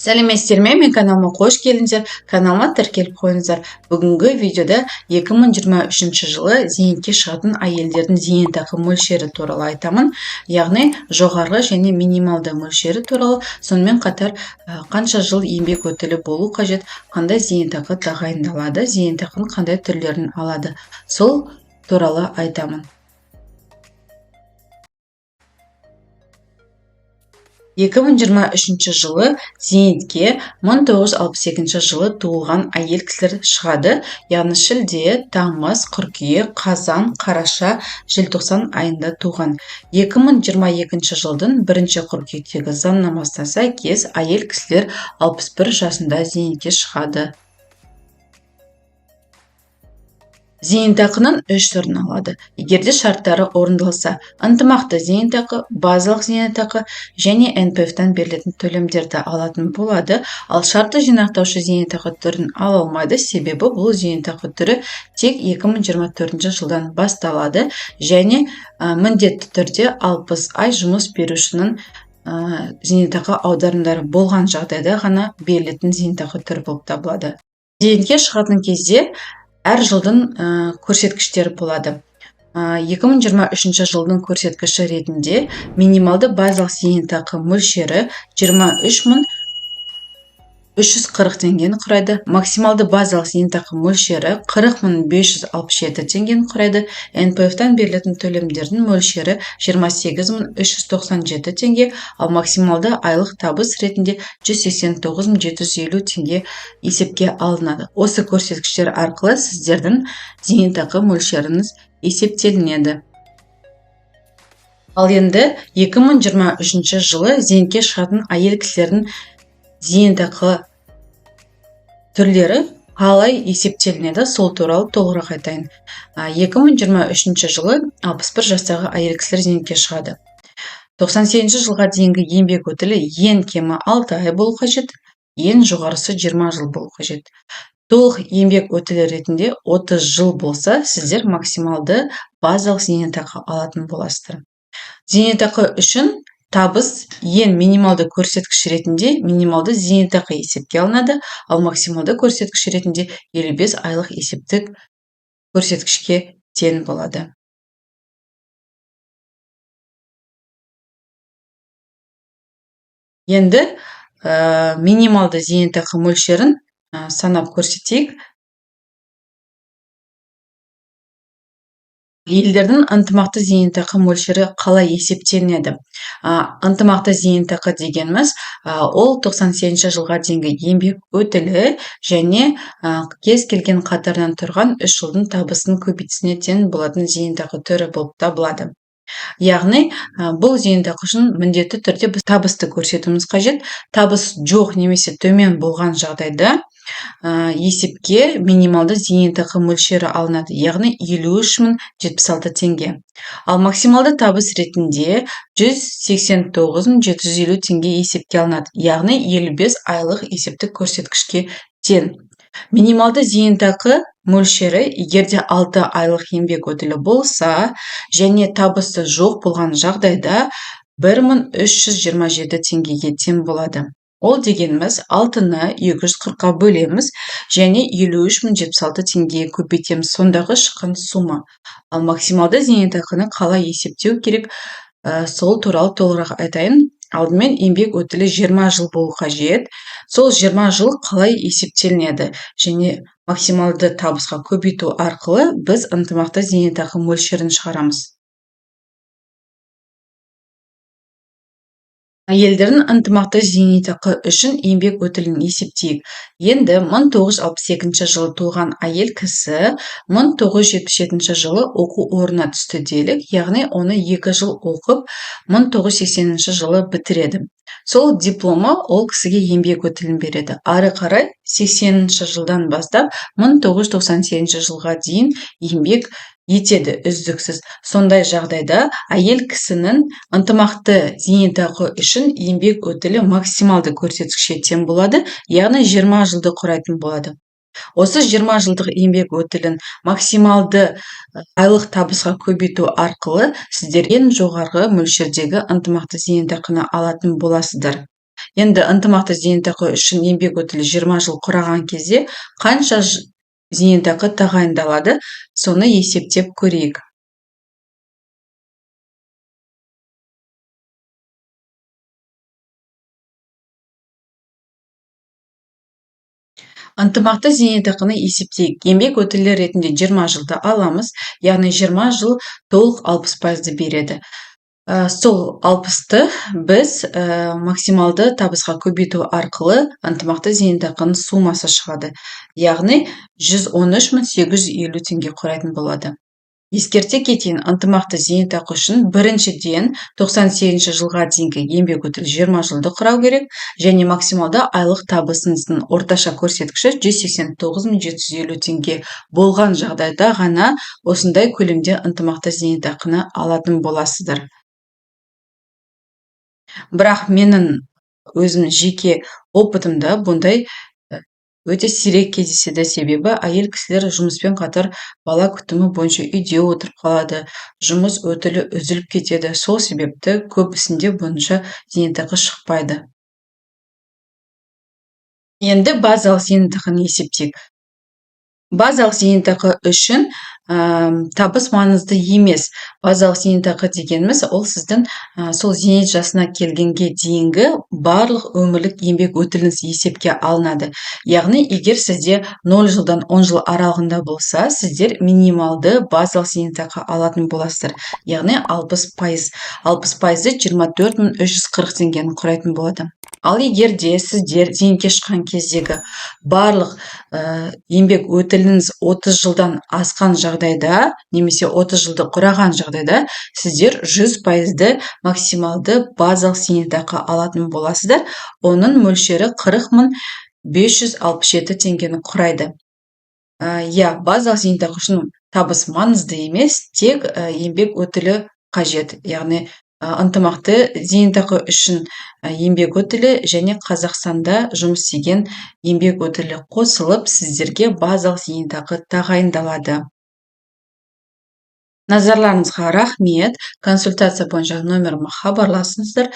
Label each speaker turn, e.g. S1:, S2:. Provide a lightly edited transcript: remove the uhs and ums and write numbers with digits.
S1: Сәлеметсіздер ме, мен каналыма қош келдіңіздер. Каналыма тіркеліп қойыңыздар. Бүгінгі видеода 2023 жылы зейнетке шығатын әйелдердің зейнетақы мөлшері туралы айтамын. Яғни жоғарғы және минималды мөлшері туралы, сонымен қатар қанша жыл еңбек өтілі болу қажет, қандай зейнетақы тағайындалады, зейнетақының қандай түрлерін алады, сол туралы айтамын. 2023 жылы зейнетке 1962 жылы туылған әйел кісілер шығады, яғни шілде, тамыз, қыркүйек, қазан, қараша, желтоқсан айында туған. 2022 жылдың 1 қыркүйектегі заңнамасына сәйкес әйел кісілер 61 жасында зейнетке шығады. Зейнетақының үш түрін алады, егерде шарттары орындалса: ынтымақты зейнетақы, базалық зейнетақы және НПФ-тан берілетін төлемдерді алатын болады. Ал шартты жинақтаушы зейнетақы түрін ала алмайды, себебі бұл зейнетақы түрі тек 2024 жылдан басталады және міндетті түрде 60 ай жұмыс берушінің зейнетақы аударымдары болған жағдайда ғана берілетін зейнетақы түрі болып табылады. Зейнетке шығатын кезде әр жылдың көрсеткіштері болады. 2023 жылдың көрсеткіші ретінде минималды базалық зейнетақы мөлшері 23 340 теңгені құрайды, максималды базалық зейнетақы мөлшері 40 567 теңгені құрайды, НПФ-тан берілетін төлемдердің мөлшері 28 397 теңге, ал максималды айлық табыс ретінде 189 750 теңге есепке алынады. Осы көрсеткіштер арқылы сіздердің зейнетақы мөлшеріңіз есептелінеді. Ал енді 2023 жылы зейнетке шығатын әйел кісілердің зейнетақы түрлері қалай есептелінеді, сол туралы толығырақ айтайын. 2023 жылы 61 жастағы әйел кісілер зейнетке шығады. 98 жылға дейінгі еңбек өтілі ең кемі 6 ай болу қажет, ең жоғарысы 20 жыл болу қажет. Толық еңбек өтілі ретінде 30 жыл болса, сіздер максималды базалық зейнетақы алатын боласыздар. Зейнетақы үшін табыс ең минималды көрсеткіш ретінде минималды зейнетақы есепке алынады, ал максималды көрсеткіш ретінде 55 айлық есептік көрсеткішке тең болады. Енді минималды зейнетақы мөлшерін санап көрсетейік. Әйелдердің ынтымақты зейнетақы мөлшері қалай есептелінеді? Ынтымақты зейнетақы дегеніміз ол 98 жылға дейінгі еңбек өтілі және кез келген қатарынан тұрған 3 жылдың табысының көбейтісіне тең болатын зейнетақы түрі болып табылады. Яғни бұл зейнетақы үшін міндетті түрде біз табысты көрсетуіміз қажет. Табыс жоқ немесе төмен болған жағдайда есепке минималды зейнетақы мөлшері алынады, яғни 53 076 теңге. Ал максималды табыс ретінде 189 750 теңге есепке алынады, яғни 55 айлық есептік көрсеткішке тең. Минималды зейнетақы мөлшері егерде 6 айлық еңбек өтілі болса және табысы жоқ болған жағдайда 1327 теңгеге тең болады. Ол дегеніміз 6-ны 240-қа бөлеміз және 53 076 теңгеге көбейтеміз, сондағы шыққан сумма. Ал максималды зейнетақыны қалай есептеу керек, сол туралы толығырақ айтайын. Алдымен еңбек өтілі 20 жыл болу қажет. Сол 20 жыл қалай есептелінеді және максималды табысқа көбейту арқылы біз ынтымақты зейнетақы мөлшерін шығарамыз. Әйелдердің ынтымақты зейнетақы үшін еңбек өтілін есептейік. Енді 1962 жылы туған әйел кісі 1977 жылы оқу орнына түсті делік, яғни оны 2 жыл оқып, 1980 жылы бітіреді. Сол дипломы ол кісіге еңбек өтілін береді. Ары қарай 80 жылдан бастап 1998 жылға дейін еңбек етеді үздіксіз. Сондай жағдайда әйел кісінің ынтымақты зейнетақы үшін еңбек өтілі максималды көрсеткішке тең болады, яғни 20 жылды құрайтын болады. Осы 20 жылдық еңбек өтілін максималды айлық табысқа көбейту арқылы сіздер ең жоғарғы мөлшердегі ынтымақты зейнетақыны алатын боласыздар. Енді ынтымақты зейнетақы үшін еңбек өтілі 20 жыл құраған кезде қанша зейнетақы тағайындалады, соны есептеп көрейік. Ынтымақты зейнетақыны есептейік. Еңбек өтілі ретінде 20 жылды аламыз, яғни 20 жыл толық 60%-ды береді. Сол 60-ты біз максималды табысқа көбейту арқылы ынтымақты зейнетақының суммасы шығады. Яғни 113 850 теңге құрайтын болады. Ескерте кетейін, ынтымақты зейнетақы үшін біріншіден 98 жылға дейінгі еңбек өтілі 20 жылды құрау керек және максималды айлық табысыңыздың орташа көрсеткіші 189 750 теңге болған жағдайда ғана осындай көлемде ынтымақты зейнетақыны алатын боласыздар. Бірақ менің өзім жеке опытымда бұндай өте сирек кездеседі, себебі әйел кісілер жұмыспен қатар бала күтімі бойынша үйде отырып қалады, жұмыс өтілі үзіліп кетеді, сол себепті көбісінде бұнша зейнетақы шықпайды. Енді базалық зейнетақыны есептейік. Базалық зейнетақы үшін табыс маңызды емес. Базалық зейнетақы дегеніміз ол сіздің сол зейнет жасына келгенге дейінгі барлық өмірлік еңбек өтіліңіз есепке алынады. Яғни егер сізде 0 жылдан 10 жыл аралығында болса, сіздер минималды базалық зейнетақы алатын боласыздар. Яғни 60%. 60%-ы 24 340 теңгені құрайтын болады. Ал егер де сіздер зейнетке шыққан кездегі барлық еңбек өтіліңіз 30 жылдан асқан жағдайда немесе 30 жылды құраған жағдайда сіздер 100%-ды максималды базалық зейнетақы алатын боласыздар. Оның мөлшері 40 567 теңгені құрайды. Иә, базалық зейнетақы үшін табыс маңызды емес, тек еңбек өтілі қажет. Яғни ынтымақты зейнетақы үшін еңбек өтілі және Қазақстанда жұмыс істеген еңбек өтілі қосылып, сіздерге базалық зейнетақы тағайындалады. Назарларыңызға рахмет. Консультация бойынша номеріме хабарласыңыздар.